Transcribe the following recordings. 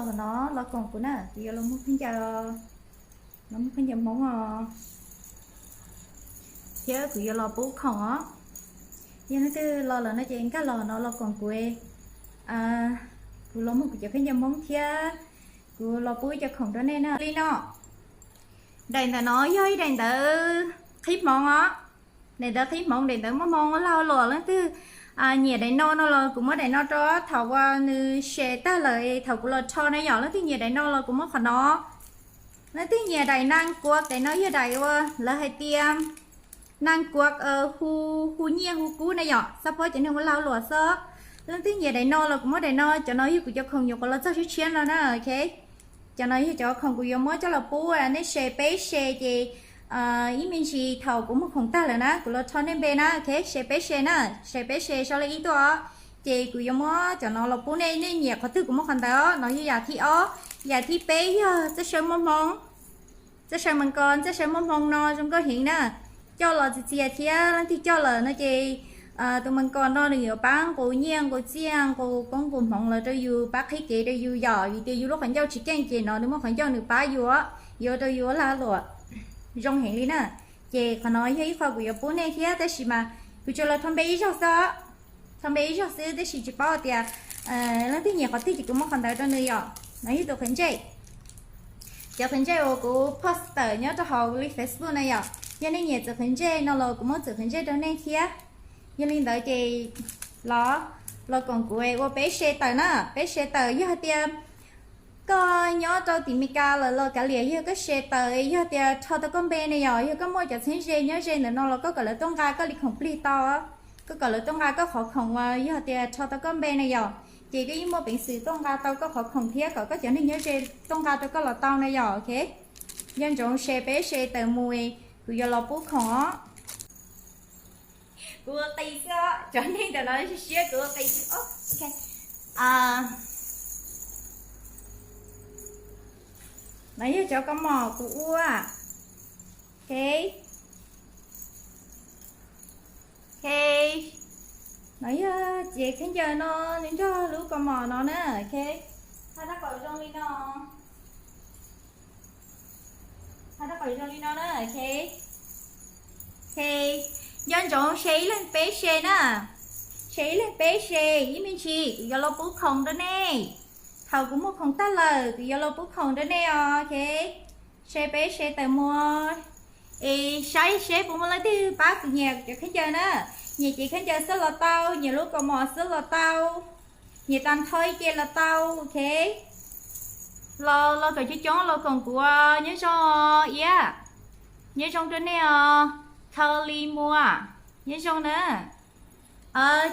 Qhov no los koom kuv na, kuv yuav los muag khaub ncaws, los muag khaub ncaws Hmoob os, thiab kuv yuav los pub khoom os. Yog leej twg los lawm no ces nkag los no los koom kuv, kuv los muag kuv cov khaub ncaws Hmoob thiab kuv los pub ib co khoom rau nej na. Li no, daim ntawm no yog ib daim ntawv qhib hmoov os. Daim ntawv qhib hmoov, daim ntawv muaj hmoo laj luam. Leej twg nyiam daim no no los kuv muab daim no rau thaum uas nws share tag lawm thaum kuv los rho na yom. Leej twg nyiam daim no los kuv muab qhov no. Leej twg nyiam daim naj kuav, daim no yog daim uas lawv hais tias naj kuav hu, hu nyiaj hu kub na yom, xab phob cov neeg ua laj luam xwb. Leej twg nyiam daim no los kuv muab daim no, cov no yog kuv cov khoom nyuam qhuav los txog tshiab tshiab no na, ok. Cov no yog cov khoom kuv yuav muab coj los pub nej share peb share ces ib me ntsis thaum kuv muag khoom tag lawm na kuv los rho nej npe na, ok, share peb share na, share peb share sau li ib tuaj os. Ces kuv yuav muab cov no los pub nej, nej nyiam qhov twg kuv muab qhov ntawd os. No yog yam thib ob. Yam thib peb yog txoj saw muaj hmoo, txoj saw mas kos, txoj saw muaj hmoo no zoo nkauj heev na. Coj los txias txias thiab leej twg coj lawm no ces tus mas kos no nws yuav pab nqus nyiaj nqus txiaj nqus koob nqus hmoov los rau yus, pab qhib kev rau yus yom, vim tias yus lub qhov ncauj tsis keej ces no nws muaj qhov ncauj nws pab yus, yuav rau yus ua lag luam zoo heev li na. Ces qhov no yog ib qho kuv yuav pub nej thiab, tab sis mas kuv tsuas los tho npe ib zaug xwb, tho npe ib zaug xwb, tab sis tsis paub tias leej twg nyiam qhov twg ces kuv muab qhov ntawd rau nws yom. No yog tus qhwv ntsej, cov qhwv ntsej uas kuv post tawm nyob rau hauv li Facebook na yom. Yog nej nyiam txawv qhwv ntsej no los kuv muab txawv qhwv ntsej rau nej thiab. Yog li ntawd ces los, los koom kuv ua peb share tawm na, peb share tawm. Yog hais tias koj nyob rau tim Meskas lawm los kav liam, yog koj share tawm, yog tias rho tau koj npe na yom, yog koj muaj cov txheeb ze nyob ze ntawm no los koj kom lawv tuaj nqa koj li khoom plig tau, koj kom lawv tuaj nqa koj qhov khoom uas yog tias rho tau koj npe na yom, ces koj yeej muaj peev xwm tuaj nqa tau koj qhov khoom thiab kom koj cov neeg nyob ze tuaj nqa rau koj los tau na yom, ok. Nco ntsoov share peb share tawm mus, kuv yuav los pub khoom os. Kuv ua qis xwb os, cov neeg ntawm no siab siab kuv ua qis xwb os. No yog cov kaus mom kuv ua. Ok, ok, no yog cev khaub ncaws no nws nrog lub kaus mom no na, ok. Hais rau kom zoo li no, hais rau kom zoo li no na, ok. Ok, nco ntsoov share ib leeg peb share na, share ib leeg peb share, ib me ntsis kuv yuav los pub khoom rau nej. Thaum kuv muag khoom tag lawm kuv yuav los pub khoom rau nej os, ok. Share peb share tawm mus, es saib seb puas muaj leej twg pab kuv nyiam cov khaub ncaws na. Nyiam cev khaub ncaws xwb los tau, nyiam lub kaus mom xwb los tau, nyiam tag nrho ib ce los tau, ok. Los, los kom coob coob los koom kuv, nyob zoo iab, nyob zoo rau nej os, Thau Li Muas, nyob zoo na.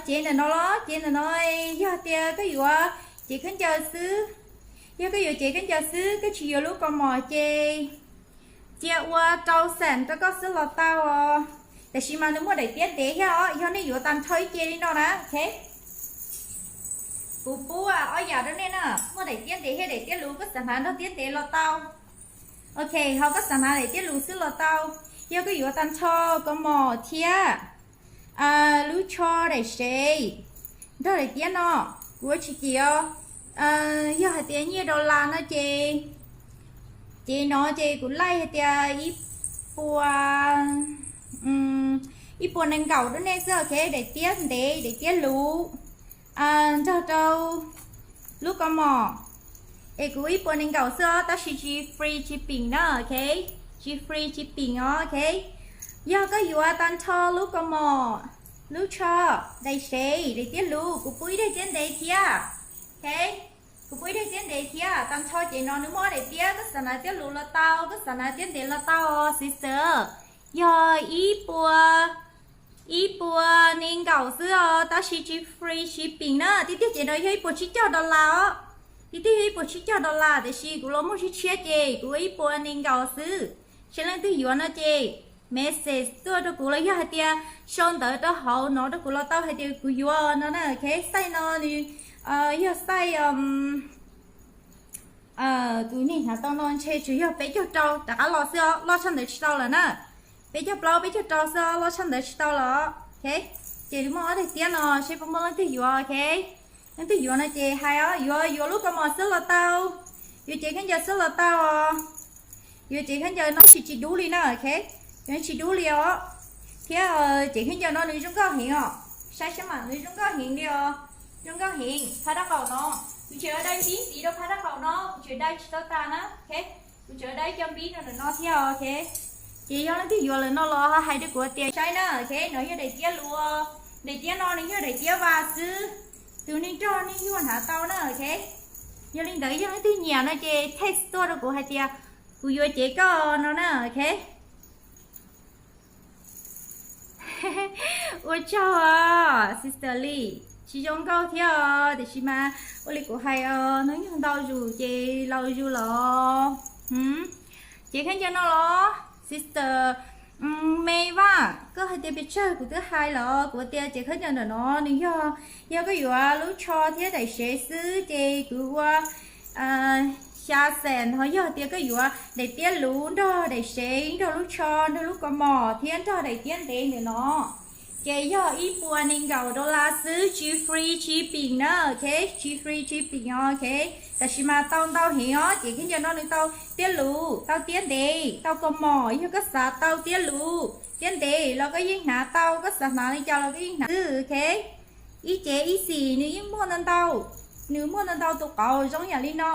Cev ntawm no los, cev ntawm no, yog tias koj yuav cev khaub ncaws xwb, yog koj yuav cev khaub ncaws xwb koj tsis yuav lub kaus mom ces cia ua rau xam rau koj xwb los tau os. Tab sis mas nws muaj daim tiab ntev thiab os, yog nej yuav tag nrho ib ce li no na, ok. Kuv pub ob yam rau nej na, muaj daim tiab ntev thiab daim tiab luv, koj xav hnav nrog tiab ntev los tau. Ok, ho koj xav hnav daim tiab luv xwb los tau. Yog koj yuav tag nrho kaus mom thiab lub tsho daim sev nrog daim tiab no, kuv ua tsis tau. Yog hais tias nyiaj dollar no ces, ces no ces kuv laij hais tias ib puas, ib puas nees nkaum rau nej xwb, ok, daim tiab ntev daim tiab luv nrog rau lub kaus mom. Es kuv ib puas nees nkaum xwb os, tab sis tsis free shipping na, ok, tsis free shipping os, ok. Yog koj yuav tag nrho lub kaus mom, lub tsho, daim sev, daim tiab luv, kuv pub ib daim tiab ntev thiab, ok. Kuv pub ib daim tiab ntev thiab, tag nrho ces no nws muaj ob daim tiab, koj xav hnav tiab luv los tau, koj xav hnav tiab ntev los tau os, sister. Yog ib puas, ib puas nees nkaum xwb os, tab sis tsis free shipping na. Tiag tiag ces no yog ib puas tsib caug dollar os. Tiag tiag yog ib puas tsib caug dollar, tiam sis kuv los muag tshiab tshiab ces kuv ua ib puas nees nkaum xwb. Seb leej twg yuav no ces message tuaj rau kuv los yog hais tias sau ntawv rau hauv no rau kuv los tau hais tias kuv yuav no na, ok. Xaij no nws yog xaij, tus neeg hnav tau no ntshe tsuas yog peb caug rau rov qab los xwb os, loj tshaj ntawd tsis tau lawm na. Peb caug plaub peb caug rau xwb os, loj tshaj ntawd tsis tau los, ok. Ces muaj ob daim tiab no, seb puas muaj leej twg yuav, ok. Leej twg yuav no ces hais os, yuav, yuav lub kaus mom xwb los tau, Yuav cev khaub ncaws xwb los tau os. Yuav cev khaub ncaws no tsis tsis dub li na, ok. Yuav tsis dub li os. Thiab cev khaub ncaws no nws zoo nkauj heev os. Saib seb mas nws zoo nkauj heev li os. Zoo nkauj heev, phab dab qaum no. Kuv tseem dai ib ntxiv rau phab dab qaum no, kuv tseem dai tsis tau tas na, ok. Kuv tseem dai cov npib rau ntawm no thiab, ok. Ces yog leej twg yuav lawm no los ho hais rau kuv tias saib na, ok. No yog daim tiab luv, daim tiab no nws yog daim tiab vas xwb. Tus neeg nrog neeg nyuaj hnav tau na, ok. Yog li ntawd yog leej twg nyiam no ces text tuaj rau kuv hais tias kuv yuav cev koj no na, ok. Ua tsaug sister Li, tsis zoo nkauj thiab os, tiam sis mas ua li kuv hais os, hnub nyoog ntau zus ces laus zus los. Ces khaub ncaws no los sister Me Vaj, koj hais tias pes tsawg kuv twb hais los kuv tias ces khaub ncaws ntawm no nws yog, yog koj yuav lub tsho thiab daim sev xwb ces kuv ua xya xees, ho yog tias koj yuav daim tiab luv nrog daim sev nrog lub tsho nrog lub kaus mom thiab nrog daim tiab ntev ntawm no ces yog ib puas nees nkaum dollar xwb, tsis free shipping na, ok, tsis free shipping os, ok. Tab sis mas tau ntau heev os, ces khaub ncaws no nws tau tiab luv, tau tiab ntev, tau kaus mom, yog koj xav tau tiab luv tiab ntev los koj yeej hnav tau, koj xav hnav li cas los koj yeej hnav xwb, ok. Ib cev ib xim nws yeej muaj ntau ntau, nws muaj ntau ntau tus qauv zoo yam li no.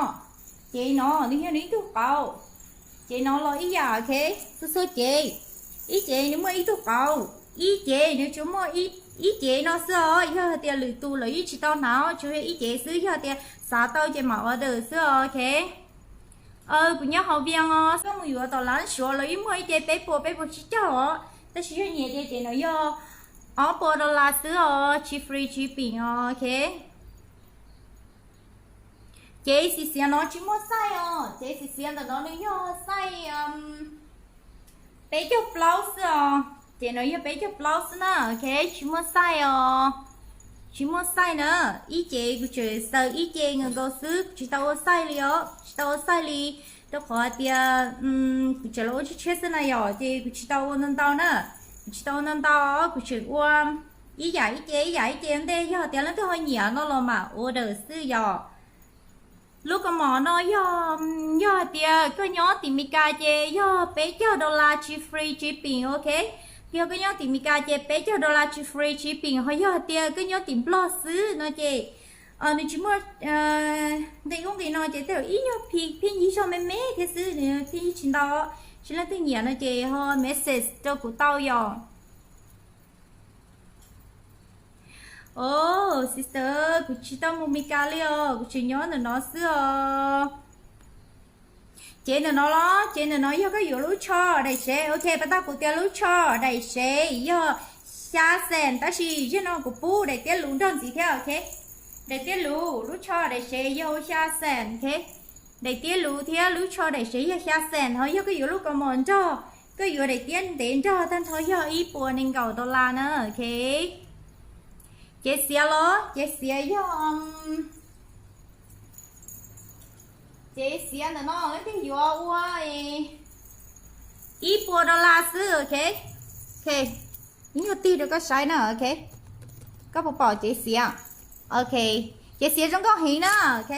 Cev no nws yog nws ib tug qauv, cev no los ib yam, ok, txhua txhua cev. Ib cev nws muaj ib tug qauv, ib cev nws tsuas muaj ib cev no xwb os, yog hais tias lwm tus lawv yeej tsis tau hnav, tsuas yog ib cev xwb, yog tias xav tau ces mam order xwb os, ok. Kuv nyob hauv Vias os, koj mus yuav tom lab Suav los yeej muaj ib ce peb puas peb puas tsib caug os, tab sis yog nyiam ces ces no yog ob puas dollar xwb os, tsis free shipping os, ok. Cev xim xiav no tsis muaj xaij os, cev xim xiav ntawm no nws yog xaij peb caug plaub xwb os. Ces no yog peb caug plaub xwb na, ok, tsis muaj xaij os. Tsis muaj xaij na. Ib cev kuv tseem xaws ib ce nkaus nkaus xwb, kuv tsis tau ua xaij li os, tsis tau ua xaij li. Rau qhov hais tias kuv tseem los ua tshiab tshiab xwb na yom, ces kuv tsis tau ua ntau ntau na. Kuv tsis tau ua ntau ntau, kuv tseem ua ib yam ib ce ib yam ib ce ua ntej, yog tias leej twg ho nyiam no los mam order xwb yom. Lub kaus mom no yog, yog hais tias koj nyob tim Meskas ces yog peb caug dollar tsis free shipping, ok. Yog koj nyob tim Meskas ces peb caug dollar tsis free shipping, ho yog hais tias koj nyob tim Nplog xwb no ces nws tsis muaj nqi ub nqi no ces tej zaum ib nyuag phi pheej yig zog me me thiab xwb, nws pheej yig tsis ntau. Tsis leej twg nyiam no ces ho message rau kuv tau yom. Oh sister, kuv tsis tau mus Meskas li os, kuv tseem nyob ntawm no xwb os. Cev ntawm no los, cev ntawm no yog koj yuav lub tsho daim sev, ok, pas tag kuv tias lub tsho daim sev yog xya xees, tab sis zaum no kuv pub daim tiab luv nrog ntxiv thiab, ok. Daim tiab luv, lub tsho daim sev yog xya xees, ok. Daim tiab luv thiab lub tsho daim sev yog xya xees, ho yog koj yuav lub kaus mom nrog, koj yuav daim tiab ntev nrog tag nrho yog ib puas nees nkaum dollar na, ok. Cev xiav los, cev xiav yog, cev xiav ntawm no leej twg yuav ua ib puas dollar xwb, ok. Ok, ib nyuag tig rau koj saib na, ok. Koj puas pom cev xiav? Ok, cev xiav zoo nkauj heev na, ok.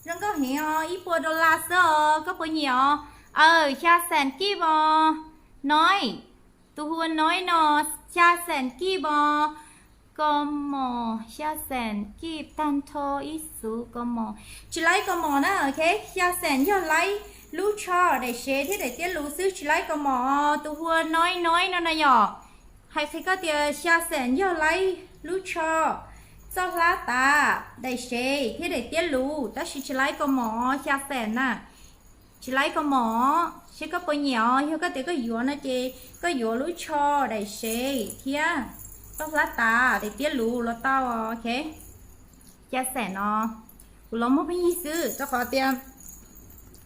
Zoo nkauj heev os, ib puas dollar xwb os, koj puas nyiam os? Aw, xya xees kib os. Nói, tus hu ua nói no, xya xees kib os. Kaus mom xya xees kib tag nrho ib xuv kaus mom. Tsis laib kaus mom na, ok. Xya xees yog laib lub tsho daim sev thiab daim tiab luv xwb, tsis laib kaus mom. Tus hu ua nói nói no na yom, hais qhia koj tias xya xees yog laib lub tsho, txoj hlab tav, daim sev thiab daim tiab luv, tab sis tsis laib kaus mom xya xees na. Tsis laib kaus mom, seb koj puas nyiam os. Yog koj tias koj yuav no ces koj yuav lub tsho daim sev thiab txoj hlab tav daim tiab luv los tau, ok. Xya xees no kuv los muag pheej yig xwb, rau qhov tias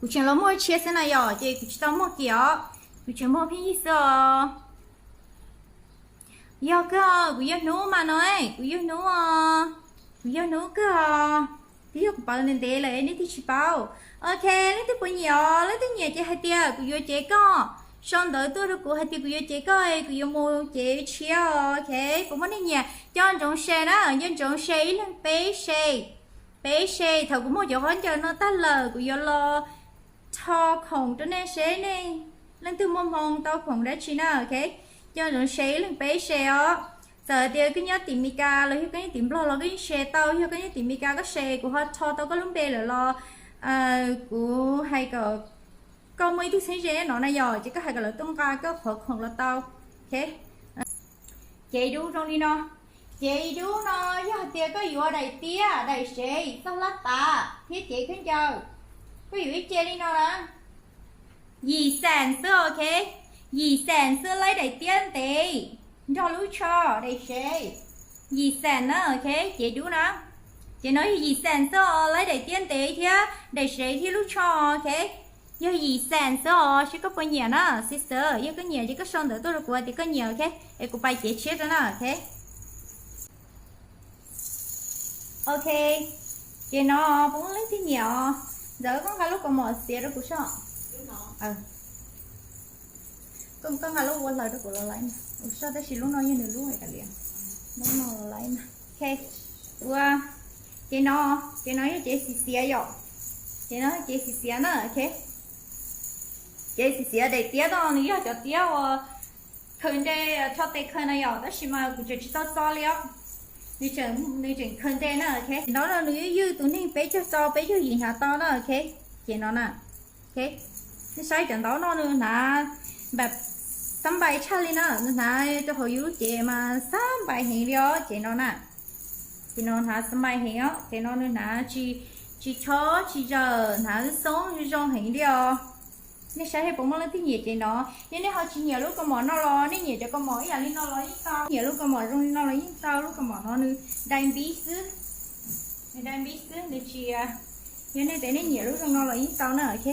kuv tseem los muag tshiab xwb na yom, ces kuv tsis tau muag kiag os, kuv tseem muag pheej yig xwb os. Yog kawg, kuv yog hnub mas no, kuv yog hnub os, kuv yog hnub kawg os. Twb yog kuv pauv ntev ntev lawm nej thiaj tsis paub. Ok, leej twg puas nyiam os, leej twg nyiam ces hais tias kuv yuav cev koj, sau ntawv tuaj rau kuv hais tias kuv yuav cev koj, kuv yuav mus cev tshiab, ok. Puas muaj neeg nyiam, nco ntsoov share na, nco ntsoov share ib leeg peb share. Peb share, thaum kuv muag cov khaub ncaws no tag lawm kuv yuav los rho khoom rau nej seb nej leej twg muaj hmoo tau khoom dab tsi na, ok. Nco ntsoov share ib leeg peb share os. Txawm tias koj nyob tim Meskas los yog koj nyob tim Nplog los koj yeej share tau, yog koj nyob tim Meskas koj share kuv ho rho tau koj lub npe lawm los kuv hais kom koj muaj ib tug txheeb ze no na yom, ces koj hais kom lawv tuaj nqa koj qhov khoom los tau, ok. Ces dub zoo li no. Ces dub no yog tias koj yuav daim tiab daim sev txog lab tav thiab cev khaub ncaws, koj yuav ib ce li no na, yim xees xwb, ok. Yim xees xwb, laib daim tiab ntev nrog lub tsho daim sev. Yim xees na, ok, ces dub na. Ces no yog yim xees xwb os, laib daim tiab ntev thiab daim sev thiab lub tsho, ok. Yog yim xees xwb os, seb koj puas nyiam na sister. Yog koj nyiam ces koj sau ntawv tuaj rau kuv tias koj nyiam, ok, es kuv pais cev tshiab rau na, ok. Ok, ces no puas muaj leej twg nyiam os? Ntxawm koj nqa lub kaus mom xiav rau kuv soj. Koj nqa lub ua hlaws rau kuv los laib na. Ua soj, tab sis lub no yog nws lub hais kav liam. Lub no los laib na. Ok, ua, ces no, ces no yog cev xim xiav yom. Ces no cev xim xiav na, ok. Cev xim xiav daim tiab no nws yog cov tiab uas khaws nte, rho tes khaws na yom, tab sis mas kuv tseem tsis tau txo li os. Nws tseem, nws tseem khaws nte na, ok. Ces no no nws ywj ywj tus neeg peb caug rau peb caug yim hnav tau na, ok. Ces no na, ok. Nej saib cov ntaub no nws hnav npam xab npais tshaj li na, nws hnav rau hauv yus lub cev mas xab npais heev li os, ces no na. Ces no hnav xab npais heev os, ces no nws hnav tsis, tsis chob tsis zawm, hnav xoob zoo heev li os. Nej saib seb puas muaj leej twg nyiam cev no. Yog nej ho tsis nyiam lub kaus mom no los nej nyiam cov kaus mom ib yam li no los yeej tau, nyiam lub kaus mom zoo li no los yeej tau. Lub kaus mom no nws dai npib xwb, nws dai npib xwb, nws tsis, yog nej tias nej nyiam lub zoo no los yeej tau na, ok.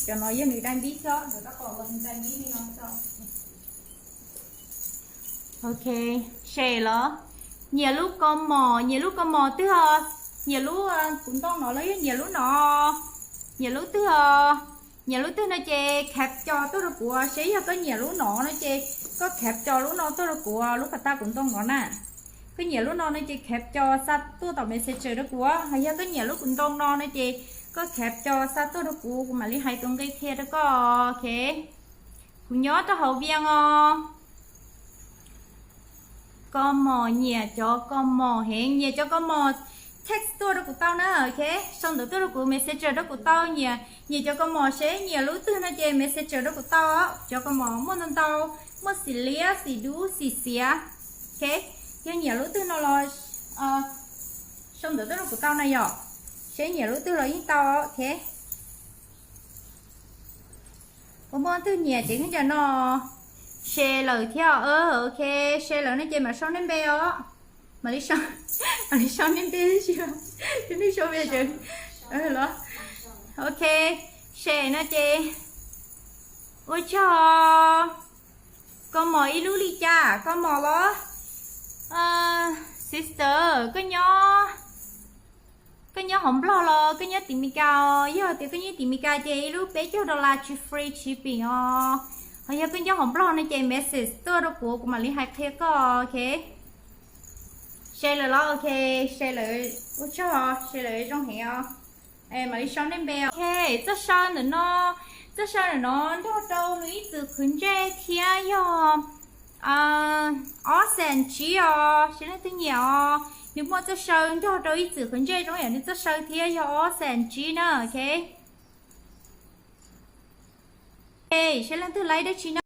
Cov no yog nws dai npib xwb, nws tab tom los nws dai npib li no tau. Ok, share los. Nyiam lub kaus mom, nyiam lub kaus mom twg os? Nyiam lub kuv ntoo no los yog nyiam lub no? Nyiam lub twg os? Nyiam lub twg no ces khab co tuaj rau kuv, seb yog koj nyiam lub no no ces koj khab co lub no tuaj rau kuv, lub pas tag kuv ntoo no na. Koj nyiam lub no no ces khab co xa tuaj tom Messenger rau kuv, hos yog koj nyiam lub kuv ntoo no no ces koj khab co xa tuaj rau kuv, kuv mam li hais tus nqi qhia rau koj, ok. Kuv nyob rau hauv Vias os. Kaus mom, nyiam cov kaus mom heev, nyiam cov kaus mom text tuaj rau kuv tau na, ok. Sau ntawv tuaj rau kuv, Messenger rau kuv tau, nyiam, nyiam cov kaus mom seb nyiam lub twg no ces Messenger rau kuv tau. Cov kaus mom muaj ntau ntau, muaj xim liab, xim dub, xim xiav, ok. Yog nyiam lub twg no los sau ntawv tuaj rau kuv tau na yom, seb nyiam lub twg los yeej tau, ok. Puas muaj leej twg nyiam cev khaub ncaws no? Share lawm thiab, ok, share lawm no ces mam sau nej npe os. Mam li sau, mam li sau nej npe tib si, nej sau npe ces, ok, share no ces ua tsaug. Kaus mom ib lub li cas, kaus mom los? Sister, koj nyob, koj nyob hauv Nplog los koj nyob tim Meskas? Yog tias koj nyob tim Meskas ces ib lub peb caug dollar tsis free shipping os. Ho yog koj nyob hauv Nplog no ces message tuaj rau kuv, kuv mam li hais qhia koj, ok. Share lawm los, ok, share lawm, ua tsaug, share lawm zoo heev os. Mam li sau nej npe. Ok, txoj saw ntawm no, txoj saw ntawm no nrog rau nws ib txwm qhwv ntsej thiab yog ob xees tsib os, seb leej twg nyiam os. Nws muaj txoj saw nrog rau ib txwm qhwv ntsej zoo yam nws txoj saw thiab yog ob xees tsib na, ok. Seb leej twg laib dab tsi na.